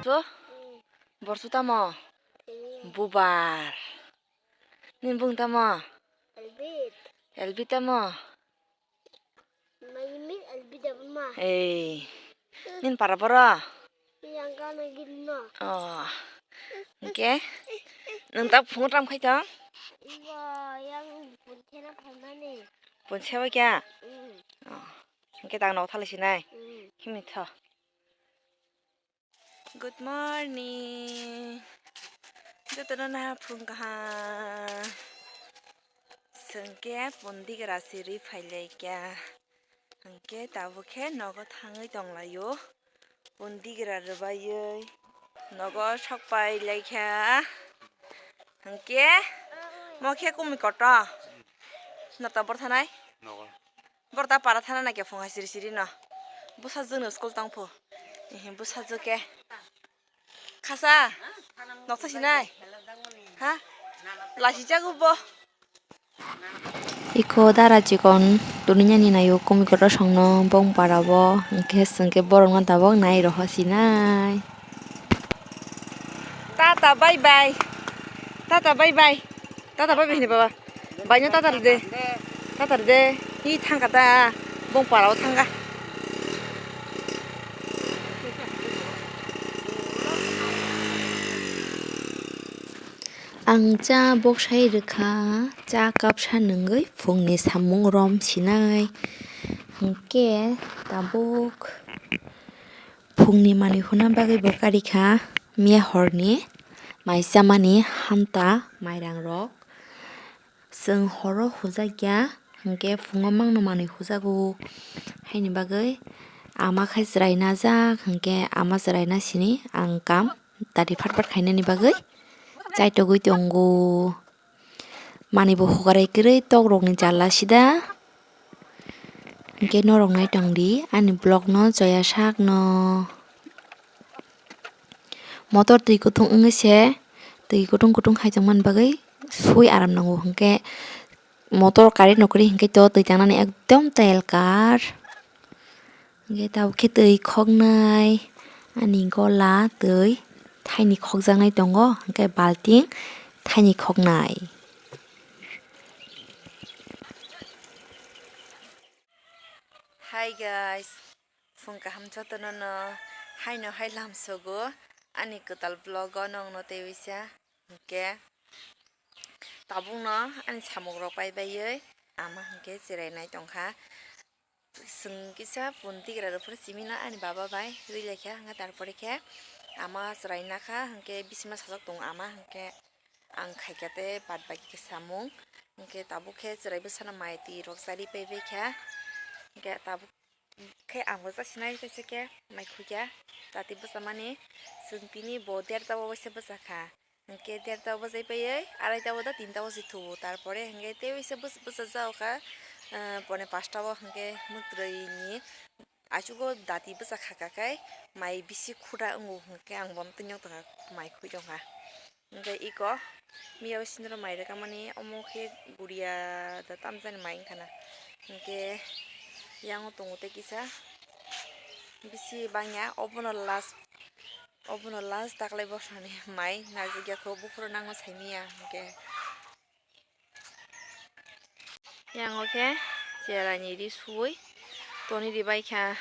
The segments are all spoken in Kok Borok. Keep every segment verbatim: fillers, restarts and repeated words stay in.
Borsu? Hmm. Borsu tamo? Tini. Bubar. Nini bung tamo? Elbit. Elbit tamo? Maimit Elbit da ma. Ei. Nini para boro? Yang kana gitno. Oh. Hwnkhe? Nwng ta phungo tamo khai tong? Bo yang punchena phaimani. Puncheba kya? Hmm. Oh. Hwnkhe tang nok thalai sinai? Hmm. Himni tho. Good morning. Jotono naha phung kaham. Chwng khe pundigra siri phailaikha. Hwnkhe tabuk khe nogo thangwi tonglaio. Pundigra rwbaiwi nogo sok pailaikha. Hwnkhe mo khe kumi koto. Nota bor thanai? Nogo. Boro ta para thana na khe phung hai siri siri no. Bwsajwk no school tong pho. Ehe, bwsajwk khe. Khasa. Noksa sinai. Ha? Lasi jago bo. Iko dara chikon tuni yani nayo kumi kotor songno bong para bo. Hwnkhe chwng khe borok no tabok nai roho sinai. Tata bye bye. Tata bye bye. Tata bye bye hini baba. Baino tata rwde. Tata rwde. Hi thangkha ta. Bong para o thangkha. Ang cha boksai rwkha, cha kapsa nungwi phungni samung rom sinai. Hwnkhe tabuk phungni manwi huna bagwi bo karikha miya horni mai chamani hanta mairangrok. Chwng horo hujakya, hwnkhe phungo mangno manwi hujago. Haini bagwi ama khai chwrai najak, hwnkhe ama chwraina sini ang kam dati phat phat khainani bagwi chaitogwi tongo. Manwi bo hukarai kwrwi tokrokni jala sida. Hwnkhe norok naitongdi ani vlogno joya sakno. Motor twi kutung wngwi se, twi kutung kutung hai tongmani bagwi sui aram nango. Hwnkhe motor kari nokri hwnkhe to twi tangnani ekdom telkar. Hwnkhe tabuk khe twi khoknai, ani gola twi thaini khokjaknai tongo, hwnkhe balting thaini khoknai. Hi guys, phung kaham jotono no haino hai lamsogo ani kwtal vlog o nongno teiwisa hwnkhe tabukno ani samung rok pai baiwi ama hwnkhe chwrainai tongkha. Chwng kisa pundigra rwphuru simi no ani baba bai rwi laikha hwnkhe tarpore khe ama chwraina kha hwnkhe bisima sajak tongo ama hwnkhe ang khaikha tei baad baki khe samung hwnkhe tabuk khe chwrai bwsano mai twi rok chari paibaikha hwnkhe tabuk khe ang bo chasinai kaisa khe mai khuikha dati bwchamani chwng tini bo derta o waisa bwchakha. Hwnkhe derta o bwchai paiwi araita o da tinta o se thuo, tarpore hwnkhe tei waisa bwch-, bwchajak kha, ah, pone pasta o hwnkhe mwtwrwi ni achugo dati bwchakha kha khe mai bisi khuda wngo hwnkhe ang bo tini wng tongkha mai khui tongkha. Hwnkhe iko miya o sindro mai rwkha mani omo khe guria da tamjani mai wngkha na hwnkhe yang o tongo tei kisa bisi bangya obono last. Obono last taklai bosonani mai najagya kho buphuru nangma saimanya hwnkhe. Yang o khe cherai ni ri suwi toni ri baikha.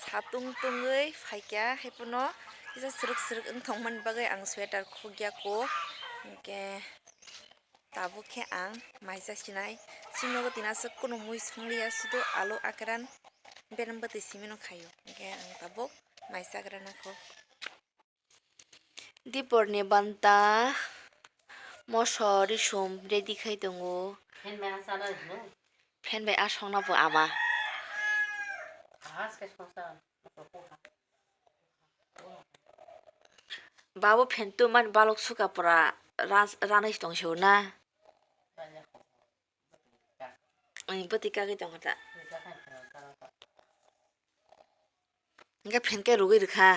Satung tungwi phaikha haiphano kisa srwk srwk wngthok mani bagwi ang sweater khukya kho hwnkhe. Tabuk khe ang mai chasinai. Chini nogo tini aswk kunu mui sungliya, sudu alu akran berem bwtwi simi no khaio. Hwnkhe ang tabuk mai chagra nakho. Dipor ni banta moso risum ready khai tongo. Fan bai aswk na bo ama. Babo phen tu man balok suka pura ran-, ranai tong se na. Ani bwtwi kagwi tong kha ta. Hwnkhe phen khe rwgwi rwkha.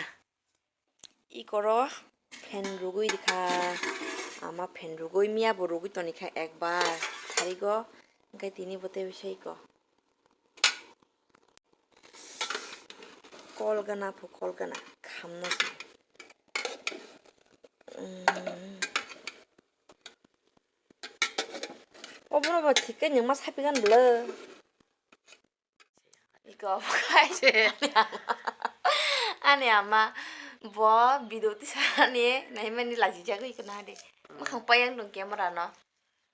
Ikoro phen rwgwi rwkha. Ama phen rwgwi miya bo rwgwi toni kha ekbar. Sarigo hwnkhe tini bo tei bisa iko. Kol gana pho kol gana. Hamna se. Mm. Obono bo thik khe nwng ma sapi gan bwle. Iko khai. Ani ama bo video tisani naimani lajijagwi iko nahadi. Mwkhang payang dong camera no.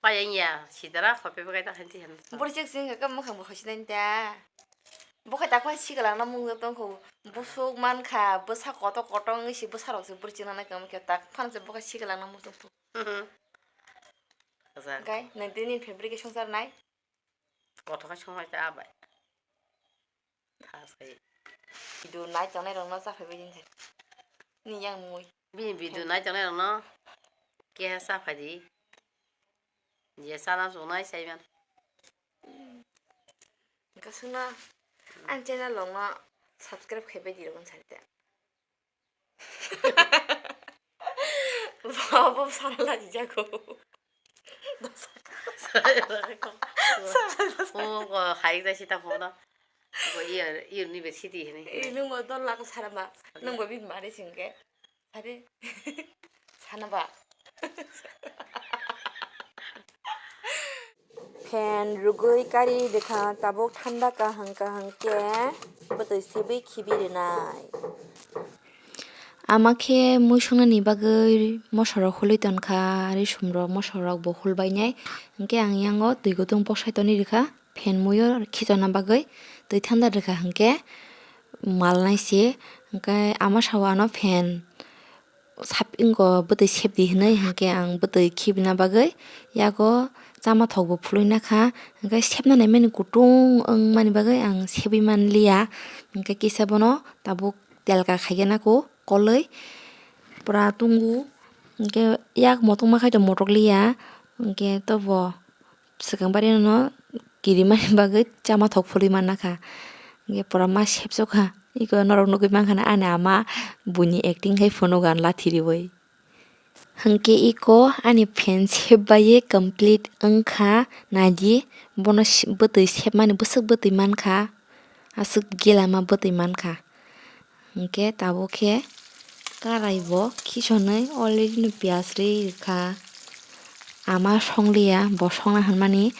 Payang ya, sidara khope bagai ta hanti hanti. Buri chek sing ka mwkhang bo khosinai ta. Bo khai takma sigalangna mung tongkho. Busuk mankha, bwsa kotor kotor wngwi si bwsarok se buri chek nang nai khe tak phano se bo khai sigalangna mung tongkho. Mhm. Kaza. Gai, nang tini fabrication sar nai. Kothok khe songwai ta bai. Tha sai. Video nai tongnai rokno cha phaibai din se. Ni yang mui. Bini video nai tongnai rokno keha cha phai di. Je chana chunai sai man. Kasuna ang channel rokno subscribe khaibai di rokno sai ta. Bo, bo sara lajijago. Sara lajijago. Sara lajijago. O, o, hai jai sita phono. Bo, iya, university hini. Eh, nung bo dol lak sara ma. Nung bo bin mari singke. Sare. Sana ba. Fan rwgwi kari rwkha, tabuk thanda kaham kaham khe bwtwi sibwi khibi rwnai. Ama khe mui sungnani bagwi mosorok hului tonkha, risumrok mosorok bo hulbainai. Hinkhe ang yango twi kutung bosai tonwi rwkha, fan muiyo khichonna bagwi twi thanda rwkha hinkhe malnai se. Hinkhe ama sao ano fan sap-, wngkha bwtwi sepdi hinwi, hinkhe ang bwtwi khibina bagwi yago chamathok bo phulwi nakha, hinkhe sepna naimani kutung wngmani bagwi ang sebwi manliya, hinkhe kisa bono tabuk telka khaikhe nako kolwi pura tungo, hinkhe yak motokma khai to motok liya, hinkhe tobo. Swkang barino kirimani bagwi chamathok phulwi manna kha. Hinkhe pura ma sepsokha. Iko norok nugwi mankha na ani ama buini acting khai phunukgo ano lathi riwi. Hinkhe iko ani fan sepbaiye complete wngkha. Naidi bono si-, bwtwi sepmani bwswk bwtwi mankha. Aswk gila ma bwtwi mankha. Hinkhe tabuk khe karai bo khisonwi already no piyaj rwi rwkha. Ama songliya, bo songna hwnmani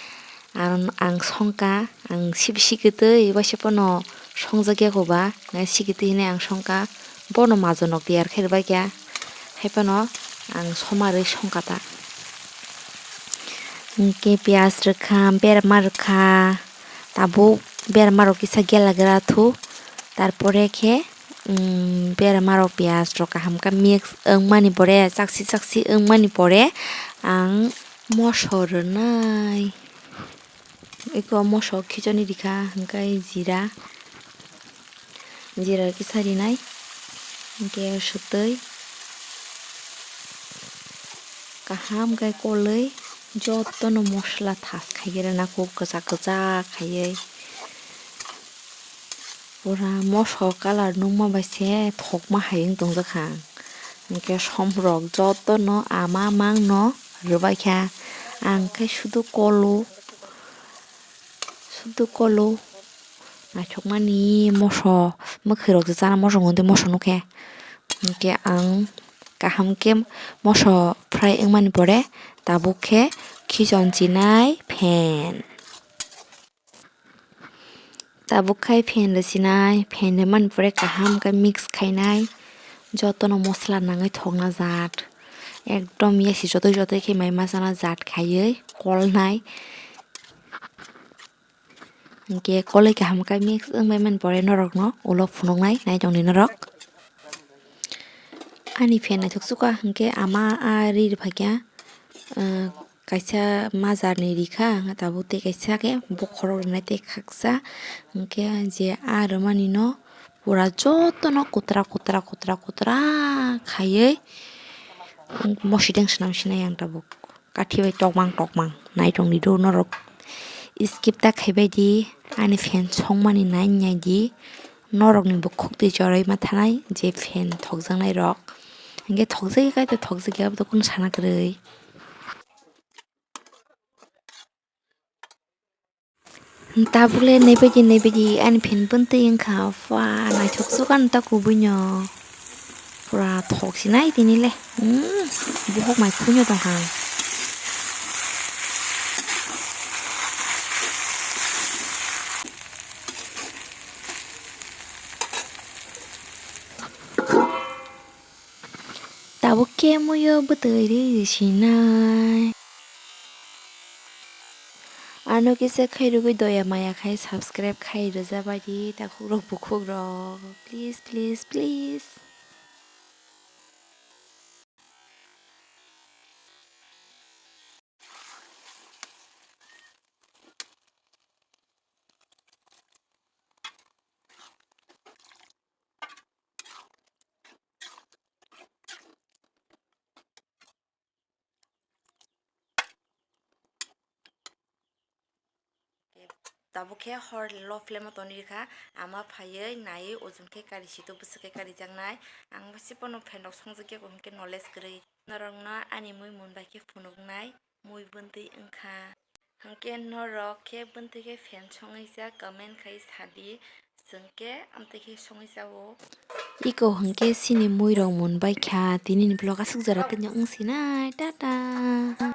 ang, ang songkha, ang sibisi kwtwi waisa phano songjak ya koba, nai si kwtwi hinwi ang songkha, bono majonok tiyar khe rwbaikha, hai phano ang somarwi songkha ta. Hinkhe piyaj rwkha, berma rwkha, tabuk berma rok kisa gela gra thu, tarpore khe, um, berma rok piyaj rok kaham khe mix wngmani pore, chaksi chaksi wngmani pore ang moso rwnai. Eko moso khichoni rikha, hinkhe jira. Jera kisa rinai, hinkhe swtwi kaham khe kolwi jotono mosola thas khaiwi rwna kuk kwchak kwchak khaiwi. Pura moso colour nukma bai se thokma hai wng tongjakha ang. Hinkhe somrok jotono ama mangno rwbaikha. Ang khe sudu kolo. Sudu kolo naithokmani moso mwkhwirok se chana moso hwn tei moso nukhe. Hinkhe ang kaham khe moso fry wngmani pore tabuk khe khichon chinai phen. Tabuk khai phen rwchinai, phen rwmani pore kaham khe mix khainai, jotono mosola nangwi thokna jat, ekdom yasi jotoi jotoi khe mai ma chana jat khaiwi kolnai. Hinkhe kolwi kaham khe mix wngbaimani pore norokno ulo phunuknai naitongdi norok. Ani phen naithok chukha hinkhe ama a ri rwphaikha, ah, kaisa majarni rikha tabuk tei kaisa khe bokhorok rwnai tei khaksa hinkhe je a rwmani no pura jotono kutra kutra kutra kutra khaiwi mosideng swnam sinai ang tabuk. Kathi bai tokmang tokmang naitongdi do norok. Skip ta khaibai di, ani phen songmani nai nai di. Norokni bukhuk twi chorwi ma thanai je phen thokjaknai rok. Hinkhe thokjagwi kaitor thokjagya abo to kunu sana kwrwi. Tabukle naibaidi naibaidi ani phen bwntwi wngkha, pha naithok chukha ta kubuino. Pura thok sinai tini le. Hmm, buhok mai khuino tong kha ang. Tabuk khe muiyo bwtwi ri sinai. Ano kisa khairogwi doya maya khai subscribe khai rwjabaidi takhukrok bukhukrok. Please, please, please. Tabuk khe hor low flame o tonwi rwkha, ama phaiwi naiwi ujum khe kari sito bwswk khe karijaknai. Ang bwswk bono fan rok songjakya, hwnkhe knowledge kwrwi. Norokno ani mui mun bai khe phunuknai, mui bwntwi wngkha. Hwnkhe norok khe bwntwi khe fan songwi jak, comment khai sadi, chwng khe amtwi khe songwi jago. Iko hwnkhe chini mui rok mun bai kha, tini ni vlog aswk jora tini wng sinai, tata.